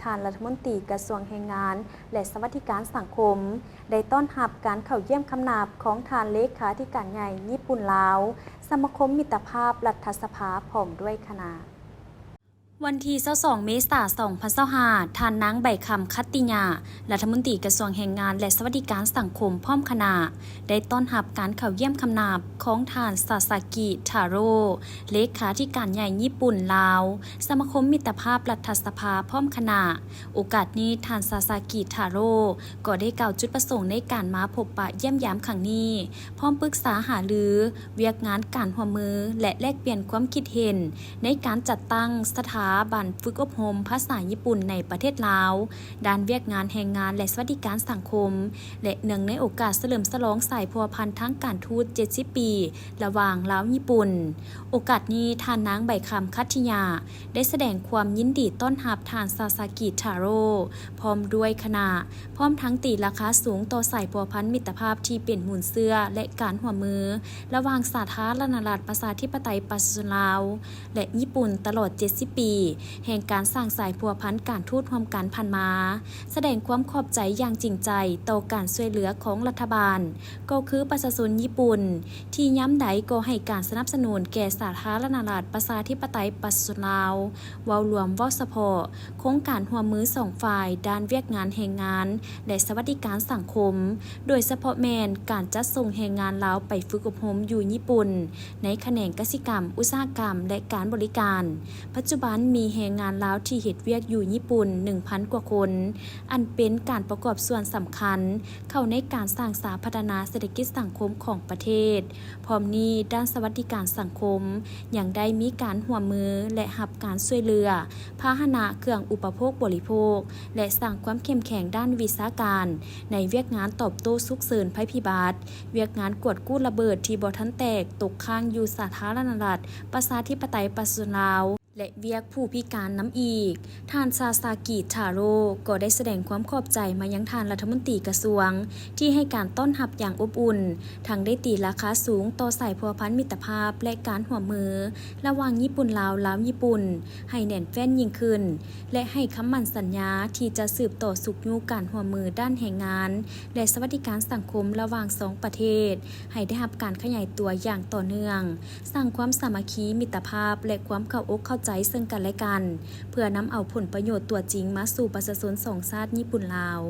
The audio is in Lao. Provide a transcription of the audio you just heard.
ທ່ານລັດຖະມົນຕີກະຊວງແຮງງານ ແລະ ສະຫວັດດີການສັງຄົມ ໄດ້ຕ້ອນຮັບການເຂົ້າຢ້ຽມຄຳນັບຂອງທ່ານເລຂາທິການໃຫຍ່ຍີ່ປຸ່ນ-ລາວ ສະມາຄົມມິດຕະພາບລັດຖະສະພາ ພ້ອມດ້ວຍຄະນະ. ວັນທີຊາວສອງ ເມສາ ສອງພັນຊາວຫ້າ, ທ່ານນາງ ໃບຄຳ ຂັດຕິຍາ ລັດຖະມົນຕີກະຊວງແຮງງານ ແລະ ສະຫວັດດີການສັງຄົມ ພ້ອມຄະນະ ໄດ້ຕ້ອນຮັບການເຂົ້າຢ້ຽມຄຳນັບຂອງທ່ານ ຊາຊາກິ ທາໂຣ ເລຂາທິການໃຫຍ່ຍີ່ປຸ່ນ-ລາວ ສະມາຄົມມິດຕະພາບລັດຖະສະພາ ພ້ອມຄະນະ. ໂອກາດນີ້ ທ່ານ ຊາຊາກິ ທາໂຣ ກໍໄດ້ກ່າວຈຸດປະສົງໃນການມາພົບປະຢ້ຽມຢາມຄັ້ງນີ້, ພ້ອມປຶກສາຫາລືວຽກງານການຮ່ວມມື ແລະ ແລກປ່ຽນຄວາມຄິດເຫັນໃນການຈັດຕັ້ງສະຖາບັນຝຶກອົບຮົມພາສາຍີ່ປຸ່ນໃນປະເທດລາວ, ດ້ານວຽກງານແຮງງານ ແລະ ສະຫວັດດີການສັງຄົມ ແລະ ເນື່ອງໃນໂອກາດສະເຫຼີມສະຫຼອງສາຍພົວພັນທາງການທູດ ເຈັດສິບປີ ລະຫວ່າງລາວຍີ່ປຸ່ນ. ໂອກາດນີ້ ທ່ານນາງ ໃບຄຳ ຂັດຕິຍາ ໄດ້ສະແດງຄວາມຍິນດີຕ້ອນຮັບທ່ານ ຊາຊາກິ ທາໂຣ ພ້ອມດ້ວຍຄະນະ, ພ້ອມທັງຕີລາຄາສູງຕໍ່ສາຍພົວພັນມິດຕະພາບທີ່ເປັນມູນເຊື້ອ ແລະ ການຮ່ວມມືລະຫວ່າງສາທາລະນະລັດ ປະຊາທິປະໄຕ ປະຊາຊົນລາວ ແລະ ຍີ່ປຸ່ນ ຕະຫຼອດເຈັດສິບປີແຫ່ງການສ້າງສາຍພົວພັນການທູດຮ່ວມກັນຜ່ານມາ, ສະແດງຄວາມຂອບໃຈຢ່າງຈິງໃຈຕໍ່ການຊ່ວຍເຫຼືອຂອງລັດຖະບານ, ກໍຄືປະຊາຊົນຍີ່ປຸ່ນ ທີ່ຍາມໃດກໍໃຫ້ການສະໜັບສະໜູນແກ່ສາທາລະນະລັດ ປະຊາທິປະໄຕ ປະຊາຊົນລາວ ເວົ້າລວມເວົ້າສະເພາະ, ໂຄງການຮ່ວມມືສອງຝ່າຍດ້ານວຽກງານແຮງງານ ແລະ ສະຫວັດດີການສັງຄົມ, ໂດຍສະເພາະແມ່ນການຈັດສົ່ງແຮງງານລາວໄປຝຶກອົບຮົມຢູ່ຍີ່ປຸ່ນ ໃນຂະແໜງກະສິກຳ, ອຸດສາຫະກຳ ແລະ ການບໍລິການ. ປັດຈຸບັນມີແຮງງານລາວທີ່ເຮັດວຽກຢູ່ຍີ່ປຸ່ນ ໜຶ່ງພັນກວ່າຄົນ, ອັນເປັນການປະກອບສ່ວນສຳຄັນເຂົ້າໃນການສ້າງສາພັດທະນາເສດຖະກິດສັງຄົມຂອງປະເທດ. ພ້ອມນີ້, ດ້ານສະຫວັດດີການສັງຄົມຍັງໄດ້ມີການຮ່ວມມື ແລະ ຮັບການຊ່ວຍເຫຼືອພາຫະນະເຄື່ອງອຸປະໂພກບໍລິໂພກ ແລະ ສ້າງຄວາມເຂັ້ມແຂງດ້ານວິຊາການໃນວຽກງານຕອບໂຕ້ສຸກເສີນໄພພິບັດ, ວຽກງານກວດກູ້ລະເບີດທີ່ບໍ່ທັນແຕກຕົກຄ້າງຢູ່ສາທາລະນະລັດ ປະຊາທິປະໄຕ ປະຊາຊົນລາວ ແລະ ວຽກຜູ້ພິການນຳອີກ. ທ່ານ ຊາຊາກິ ທາໂຣ ກໍໄດ້ສະແດງຄວາມຂອບໃຈມາຍັງທ່ານລັດຖະມົນຕີກະຊວງ ທີ່ໃຫ້ການຕ້ອນຮັບຢ່າງອົບອຸ່ນ, ທັງໄດ້ຕີລາຄາສູງຕໍ່ສາຍພົວພັນມິດຕະພາບ ແລະ ການຮ່ວມມືລະຫວ່າງຍີ່ປຸ່ນ-ລາວ, ລາວ-ຍີ່ປຸ່ນ ໃຫ້ແໜ້ນແຟ້ນຍິ່ງຂຶ້ນ ແລະ ໃຫ້ຄຳໝັ້ນສັນຍາທີ່ຈະສືບຕໍ່ຊຸກຍູ້ການຮ່ວມມືດ້ານແຮງງານ ແລະ ສະຫວັດດີການສັງຄົມລະຫວ່າງສອງປະເທດ ໃຫ້ໄດ້ຮັບການຂະຫຍາຍຕົວຢ່າງຕໍ່ເນື່ອງ, ສ້າງຄວາມສາມັກຄີມິດຕະພາບ ແລະ ຄວາມເຂົ້າອົກເຂົ້າໃຈເຊິ່ງກັນແລະກັນ, ເພື່ອນຳເອົາຜົນປະໂຫຍດຕົວຈິງມາສູ່ປະຊາຊົນສອງຊາດຍີ່ປຸ່ນ-ລາວ.